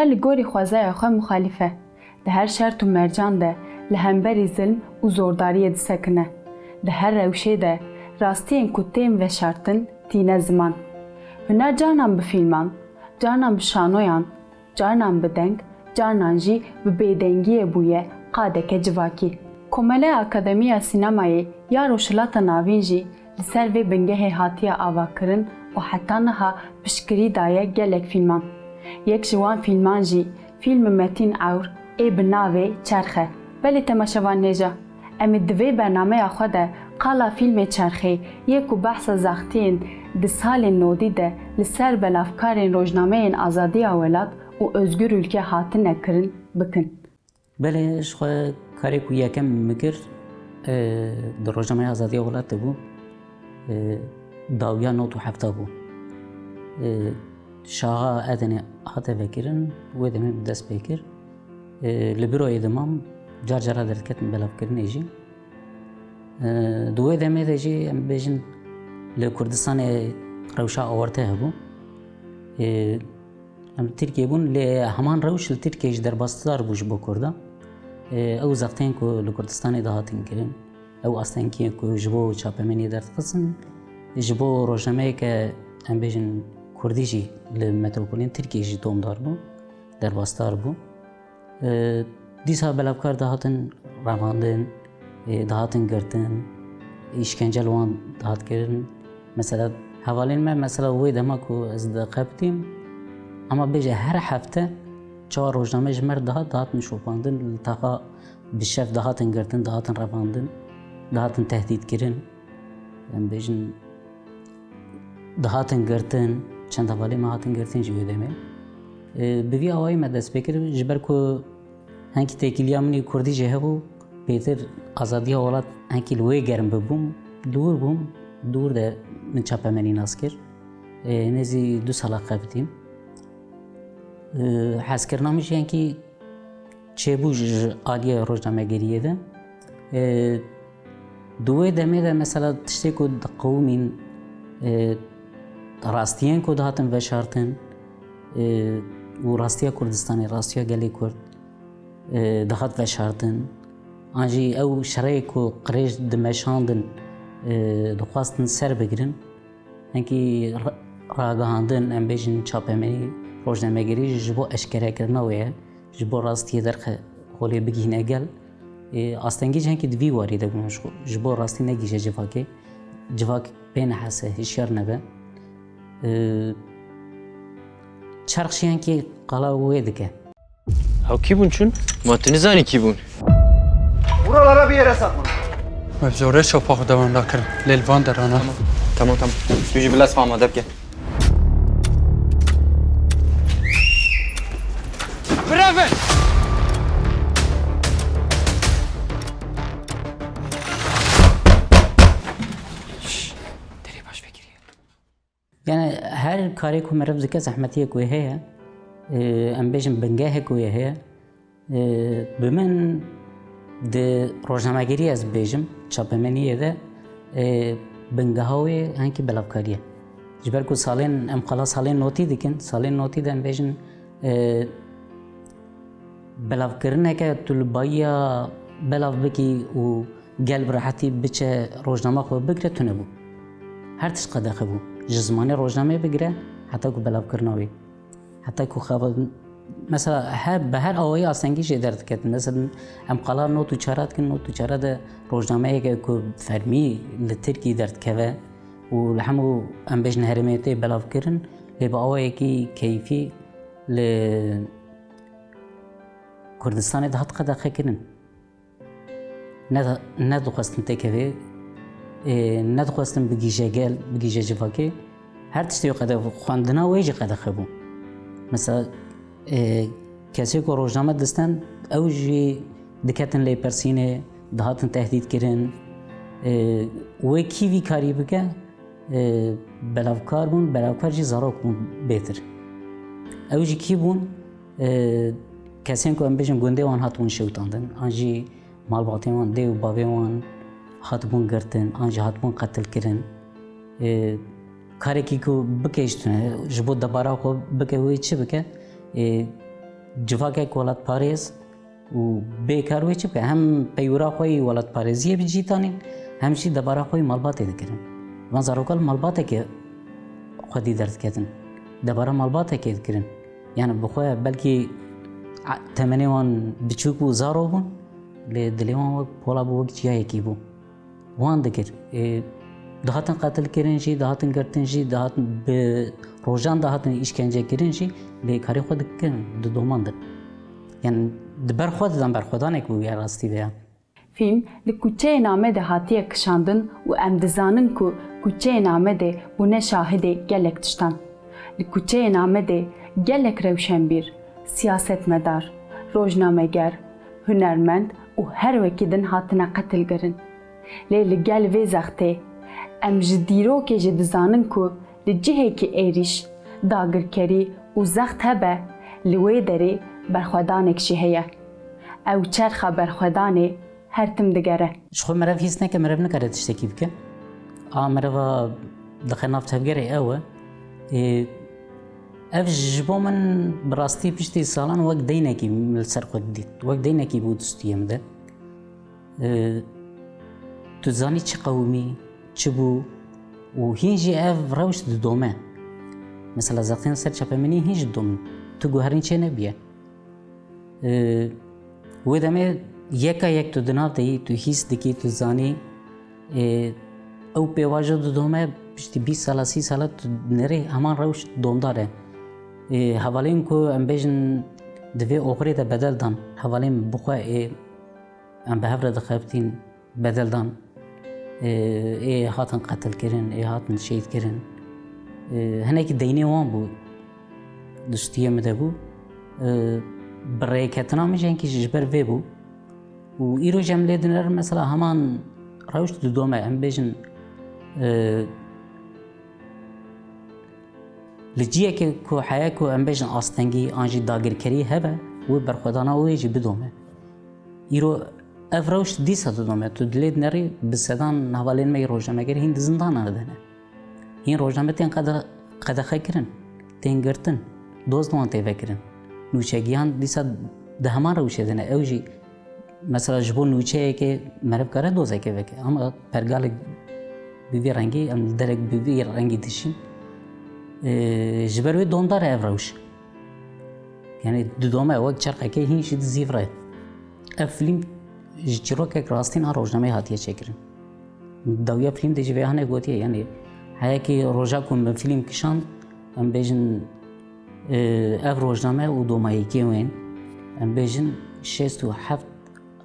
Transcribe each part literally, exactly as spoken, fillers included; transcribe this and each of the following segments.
Li gorî xwezaya xwe muxalîf e. Di her şert û mercan de li hemberî zilm û zordariyê disekine. Di her rewşê de rastiyên ku tên veşartin tîne ziman. Huner carnan bi fîlman, carnan bi şanoyan, carnan bi deng, carnan jî bi bêdengiyê bûye qadeke civakî. Komeleya Akademiya Sînemayê ya Rojhilata Navîn jî li ser vê bingehê hatiye avakirin û heta niha piştgirî daye gelek fîlman. Yek ji wan fîlman jî fîlmi Metîn Ewr ê bi navê Çerx e. Belê temaşevan nêja, em ê di vê bernameya xwe de qala fîlmê Çerxê yê ku behsa zextiyên di salên nodî de li ser belavkarên rojnameyên Azadiya Welat û Özgür Ülke hatine kirin bikin. Belê, ji xwe karê ku yekem min kir, e, di rojnameya Azadiya Welat de bû, e, dawiya nod û hefta bû. E, şaxa Edenê hate vekirin, wê demê bi dest pê kir. E, li büroyê de mam, car cara derdiketim belavkirinê jî. E, di wê demê de jî, em bêjin, li Kurdistanê rewşa awarte hebû. E, Em li Tirkiyê bûn, lê heman rewş li Tirkiyê jî derbasdar bû ji bo Kurdan. Ê, ew zextên ku li Kurdistanê dihatin kirin, ew astengiyên ku ji bo çapemeniyê derdixistin, ji bo rojnameyeke, em bêjin, Kurdî jî li metropolên Tirkiyê jî domdar bû, derbasdar bû. Ê, dîsa belavkar dihatin revandin, ê, dihatin girtin, îşkence li wan dihat kirin. Mesela, hevalên me, mesela, wê dema ku ez dixebitîm, ama bêje her hefte çawa rojname ji me re dihat, dihatin şopandin, li taxa bi şev dihatin girtin, dihatin revandin, dihatin tehdît kirin. Em bêjin, dihatin girtin, çend hevalên me hatin girtin jî wê demê. Ê, bi vî awayî me dest pê kir, ji ber ku Henkî têkiliya min ê kurdî jî hebû, pêtir azadiya welat henkî li wê germ bibûm, dûr bûm, dûr de min çapemenî nas kir. Ê, nêzî du sala xebitîm. Ê, hezkirina min jî henkî çêbû ji, ji aliyê rojnamegeriyê de. Ê, di wê demê de mesela tiştê ku diqewimîn, ê, rastiyên ku dihatin veşartin, ê, û rastiya Kurdistanê, rastiya gelê Kurd, e, dihat veşartin. An jî ew şerê ku qirêj dimeşandin, e, dixwastin ser bigirin. Hinkî ra-, ragihandin, em bêjin çapemenî, rojnamegerî ji bo eşkerekirina wê ye, ji bo rastiyê derxe holê bigihîne gel. E, astengî jî hinkî di vî warî de bûn, ji, ji bo rastî negihîje civakê. Civak pê nehese, hişyar nebe. E, çerx jî hinkî qala wê dike. Ew kî bûn çûn? Ma tu nizanî kî bûn? Buralara bir yere saklanın. Me bi zorê şopa xwe de wan rakirin. Lê li van derana. Tamam. Tamam, tamam. Tu jî bila sifa amade bike. Birevin! Şşş, derê baş vekiriye. Yani her karê ku meriv dike zehmetiyek wê heye. Ee, em bêjin bingehek wê heye. Ee, bi min di rojnamegeriyê ez bibêjim, çapemeniyê de, ee, bingeha wê henkî belavkarî ye. Ji ber ku salên, em qala salên notî dikin, salên notî de em bêjin, ee, belavkirineke tu li bayiya belav bikî û gel bi rehetî biçe rojnama xwe bigire tune bû. Her tişt qedexe bû. Ji zimanê rojnameyê bigire heta ku belavkirina wê. Heta ku xebat, mesela her, bi her awayî astengî jê derdiketin. Mesela em qala not û çara dikin, not û çara de rojnameyeke ku fermî li Tirkî derdikeve û li hemû em bêjin herêmê tê belavkirin, lê bi awayekî keyfî li Kurdistanê dihat qedexekirin. Ne, nedixwestin têkevê, ê, nedixwestin bigihîje gel, bigihîje civakê. Her tiştê wê qede, xwendina wê jî qedexe bû. Mesela, ê, kesê ku rojname disten, ew jî diketin lêpirsînê, dihatin tehdît kirin. Ê, wê kî vî karî bike, e, belavkar bûn, belavkar jî zarok bûn bêtir. Ew jî kî bûn? E, kesên ku em bêjin gundê wan hatibûn şewitandin, an jî malbatên wan, dê û bavên wan hatibûn girtin, an jî hatibûn qetilkirin. E, karekî ku bike ji tune, ji bo debara xwe bike, wê çi bike? E, Civakek welatparêz û bêkar wê çi bike? Hem peywira xwe yî welatparêziyê bi cî tanîn, hem jî debara xwe yî malbatê dikirin. Van zaroka li malbatekê xwedî derdiketin. Debara malbatekê dikirin. Yani bi xwe belkî a-, temenê wan biçûk bû, zaro bûn, lê dilê wan wek pola bû, wek çiyayekî bû. Wan dikir. Ê, dihatin qetilkirin jî, dihatin girtin jî, dihatin bi rojan dihatin îşkencekirin jî, lê karê xwe dikirin, didomandin. Yani di ber xwe didan, berxwedanek bû ya rastî de ya. Fîlm li kuçeyên Amedê hatiye kişandin û em dizanin ku kuçeyên Amedê bûne şahidê gelek tiştan. Li kuçeyên Amedê gelek rewşenbîr, siyasetmedar, rojnameger, hunermend û her wekî din hatine qetilkirin. Lê li gel vê zextê, em ji dîrokê jî dizanin ku li cihekî êrîş, dagirkerî û zext hebe, li wê derê berxwedanek jî heye. Ew çerxa berxwedanê her tim digere. Ji xwe merev hîs neke, merev nikare tiştekî bike. A mereva dixe nav tevgerê ew e. Ê, ev ji bo min bi rastî piştî salan wek deynekî min li ser xwe didît. Wek deynekî bû di stûyê min de. Ê, tu zanî çi qewimî, çi bû û hîn jî ev rewş didome. Mesela zextên ser çapemenî hîn jî didomin. Tu guherîn çê nebiye. Ê, wê demê yeka yek tu di nav de yî, tu hîs dikî, tu zanî, ê, ew pêvajo didome, piştî bîst sala, sî sala tu nerê heman rewş domdar e. Ê, hevalên ku em bêjin di vê oxirê de bedel dan, hevalên bi xwe ê, em bi hev re dixebitîn, bedel dan. Ê, ê hatin qetilkirin, ê hatin şehîdkirin. Ê, hinekî deynê wan bû, di stûyê min de bû. Ê, bi rêketina min jî hinkî ji ber vê bû. Û îro jî em lê dinerin, mesela heman rewş didome, em bêjin, ê, Li ciyekê ku heye ku em bêjin astengî an jî dagirkerî hebe, wê berxwedana wê jî bidome. Îro ev rewş dîsa didome. Tu dilê dinerî bi sedan hevalên me yê rojnamegerî hîn di zindana de ne. Hîn rojname tên qede-, qedexe kirin, tên girtin, doz li wan tê vekirin. Nûçegiyan dîsa di heman rewşê de ne. Ew jî Mesela ji bo nûçeyekê meriv kare dozekê veke, ama pergalek bi vî rengî, em li derek bi vî rengî dişîn. Ê, ji ber wê domdar e ev rewş. Yani didome wek çerxekê hîn jî di zîv re. Ev fîlm ji çîrokek rastîn a rojnameyê hatiye çêkirin. Dawiya fîlm de jî vê hane gotiye, yani heyekî roja ku min fîlm kişand, em bêjin, e, ev rojname û domayîkê wên, em bêjin şêst û heft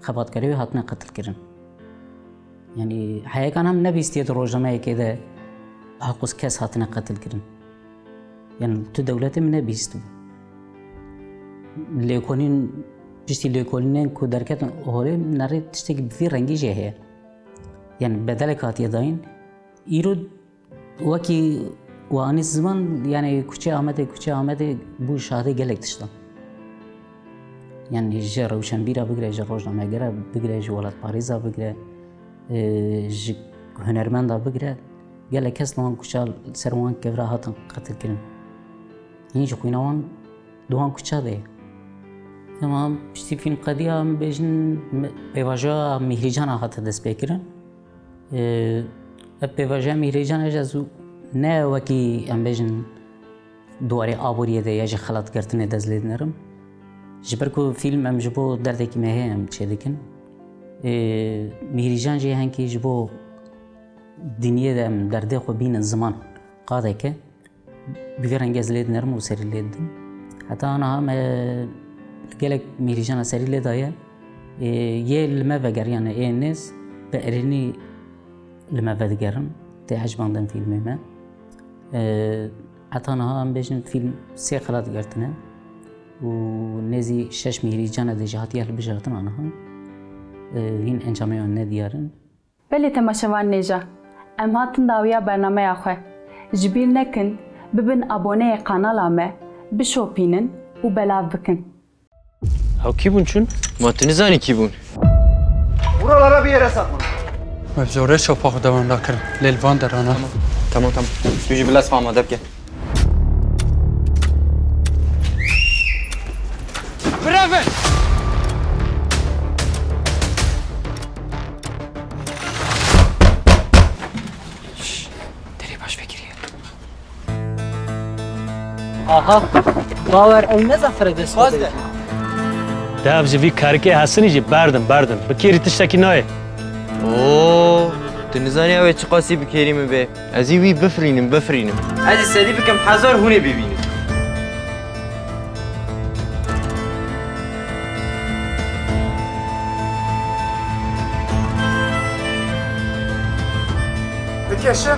xebatkarê wê hatine qetilkirin. Yani heyekan em nebîstiye di rojnameyekê de haqûz kes hatine qetilkirin. Yani tu dewletê min nebîstibû. Lêkolîn, piştî lêkolînên ku derketin holê, nerê tiştekî bi vî rengî jê heye. Yani bedelek hatiye dayîn. Îro wekî we anî ziman, yani kuçê Amedê, kuçê Amedê bû şahidê gelek tiştan. Yani ji rewşenbîra bigire, ji rojnamegera bigire, ji welatparêza bigire, e, ji hunermenda bigire, gelek kes li wan kuça, ser wan kevra hatin qetilkirin. Hîn ji xwîna wan di wan kuça de ye. Temam, piştî fîlm qediya, em bêjin me-, pêvajoya Mîhrîcana hate destpêkirin. Ee, ev pêvajoya Mîhrîcana jî ez ne wekî, em bêjin, di warê aboriyê de ya jî xelatgirtinê de ez lê dinerim. Ji ber ku fîlm em ji bo derdekî me heye em çêdikin. Ee, Mîhrîcan jî henkî ji bo dinyê de em derdê xwe bînin ziman qadeke. Bi vî rengî ez lê dinerim û serî lê didim. Heta aniha me gelek Mîhrîcana serî lê daye. Ê, yê li me vegeriyane ê nêz bi erênî li me vedigerin. Tê hecbandin fîlmê me. Ê, heta niha em bêjin fîlm sê xelat girtine û nêzî şeş Mîhrîcana de jî hatiye hilbijartin aniha. Ê, hîn encamê wan nediyar in. Belê temaşevan nêja, em hatin dawiya bernameya xwe. Ji bîr nekin, bibin aboneyê kanala me, bişopînin û belav bikin. Ew kî bûn çûn? Ma tu nizanî kî bûn? Buralara bir yere saklanın. Ev zorê şopa xwe de wenda kirin. Lê li van derana. Tamam. Tamam, tamam. Tu jî bila sifa amade bike. Aha. Bawer ew ne zafere dest xwe de. Dev ji vî kerikê Hesinî jî berdin, berdin. Bi kêrî tiştekî nayê. Oo, tu nizanî ew ê çiqasî bi kêrî min bê. Ez ê wî bifirînim, bifirînim. Ez ê sedî bikim hezar hûnê bibînim. Bikeşe.